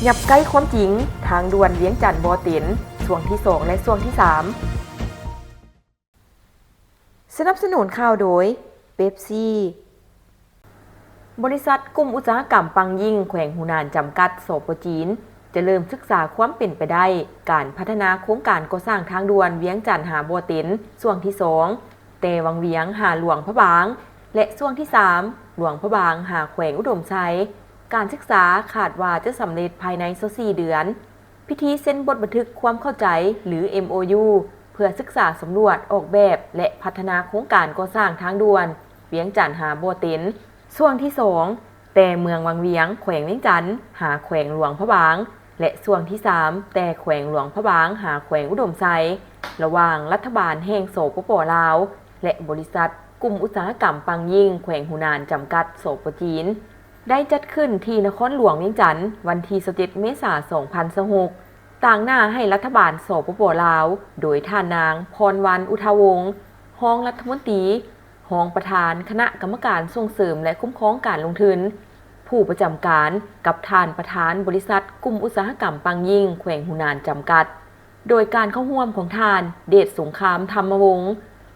ຫຍັບໃກ້ຄວາມຈິງ, ທາງດ່ວນວຽງຈັນບໍ່ເຕັນ ຊ່ວງທີສອງ ແລະ ຊ່ວງທີສາມ. ສະໜັບສະໜູນຂ່າວໂດຍ ເປັບຊີ. ບໍລິສັດກຸ່ມອຸດສາຫະກຳປັງຍິງ ແຂວງຫູນານ ຈຳກັດ ສປ ຈີນ ຈະເລີ່ມສຶກສາຄວາມເປັນໄປໄດ້ ການພັດທະນາໂຄງການກໍ່ສ້າງທາງດ່ວນວຽງຈັນຫາບໍ່ເຕັນ ຊ່ວງທີສອງ ແຕ່ວັງວຽງຫາຫຼວງພະບາງ ແລະ ຊ່ວງທີສາມ ຫຼວງພະບາງຫາແຂວງອຸດົມໄຊ. ການສຶກສາຄາດວ່າຈະສຳເລັດພາຍໃນຊາວສີ່ເດືອນ. ພິທີເຊັນບົດບັນທຶກຄວາມເຂົ້າໃຈ ຫຼື ເອັມໂອຢູ ເພື່ອສຶກສາສຳຫຼວດ, ອອກແບບ ແລະ ພັດທະນາໂຄງການກໍ່ສ້າງທາງດ່ວນວຽງຈັນຫາບໍ່ເຕັນ ຊ່ວງທີສອງ ແຕ່ເມືອງວັງວຽງ ແຂວງວຽງຈັນ ຫາແຂວງຫຼວງພະບາງ ແລະ ຊ່ວງທີສາມ ແຕ່ແຂວງຫຼວງພະບາງ ຫາແຂວງອຸດົມໄຊ ລະຫວ່າງລັດຖະບານແຫ່ງ ສປປ ລາວ ແລະ ບໍລິສັດກຸ່ມອຸດສາຫະກຳປັງຍິງ ແຂວງຫູນານ ຈຳກັດ ສປ ຈີນ ໄດ້ຈັດຂຶ້ນທີ່ນະຄອນຫຼວງວຽງຈັນ ວັນທີຊາວເຈັດ ເມສາ ສອງພັນຊາວຫົກ ຕາງໜ້າໃຫ້ລັດຖະບານ ສປປ ລາວ ໂດຍທ່ານນາງ ພອນວັນ ອຸທາວົງ ຮອງລັດຖະມົນຕີ, ຮອງປະທານຄະນະກຳມະການສົ່ງເສີມ ແລະ ຄຸ້ມຄອງການລົງທຶນ, ຜູ້ປະຈຳການ ກັບທ່ານປະທານບໍລິສັດກຸ່ມອຸດສາຫະກຳປັງຍິງ ແຂວງຫູນານ ຈຳກັດ. ໂດຍການເຂົ້າຮ່ວມຂອງທ່ານ ເດດສົງຄາມ ທຳມະວົງ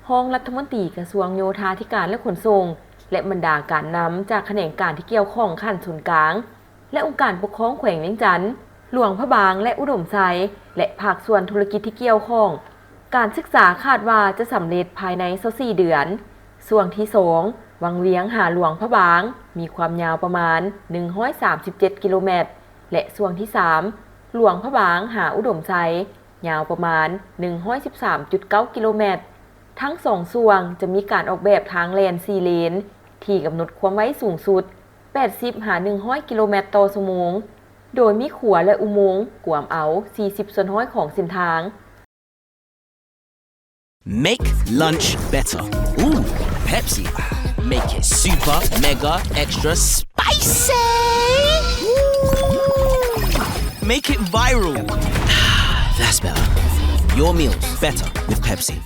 ຮອງລັດຖະມົນຕີກະຊວງໂຍທາທິການ ແລະ ຂົນສົ່ງ ແລະ ບັນດາການນຳຈາກຂະແໜງການທີ່ກ່ຽວຂ້ອງຂັ້ນສູນກາງ ແລະ ອົງການປົກຄອງແຂວງວຽງຈັນ, ຫຼວງພະບາງ ແລະ ອຸດົມໄຊ ແລະ ພາກສ່ວນທຸລະກິດທີ່ກ່ຽວຂ້ອງ. ການສຶກສາຄາດວ່າຈະສຳເລັດພາຍໃນຊາວສີ່ເດືອນ. ຊ່ວງທີສອງ ວັງວຽງຫາຫຼວງພະບາງ ມີຄວາມຍາວປະມານໜຶ່ງຮ້ອຍສາມສິບເຈັດກິໂລແມັດ ແລະ ຊ່ວງທີສາມ ຫຼວງພະບາງຫາອຸດົມໄຊ ຍາວປະມານໜຶ່ງຮ້ອຍສິບສາມຈຸດເກົ້າກິໂລແມັດ. ທັງສອງຊ່ວງຈະມີການອອກແບບທາງແລ່ນສີ່ເລນ ທີ່ກຳນົດຄວາມໄວສູງສຸດແປດສິບຫາໜຶ່ງຮ້ອຍກິໂລແມັດຕໍ່ຊົ່ວໂມງ, ໂດຍມີຂົວ ແລະ ອຸໂມງກວມເອົາສີ່ສິບສ່ວນຮ້ອຍຂອງເສັ້ນທາງ. Make lunch better. Ooh, Pepsi. Make it super, mega, extra spicy. Ooh. Make it viral. That's better. Your meals better with Pepsi.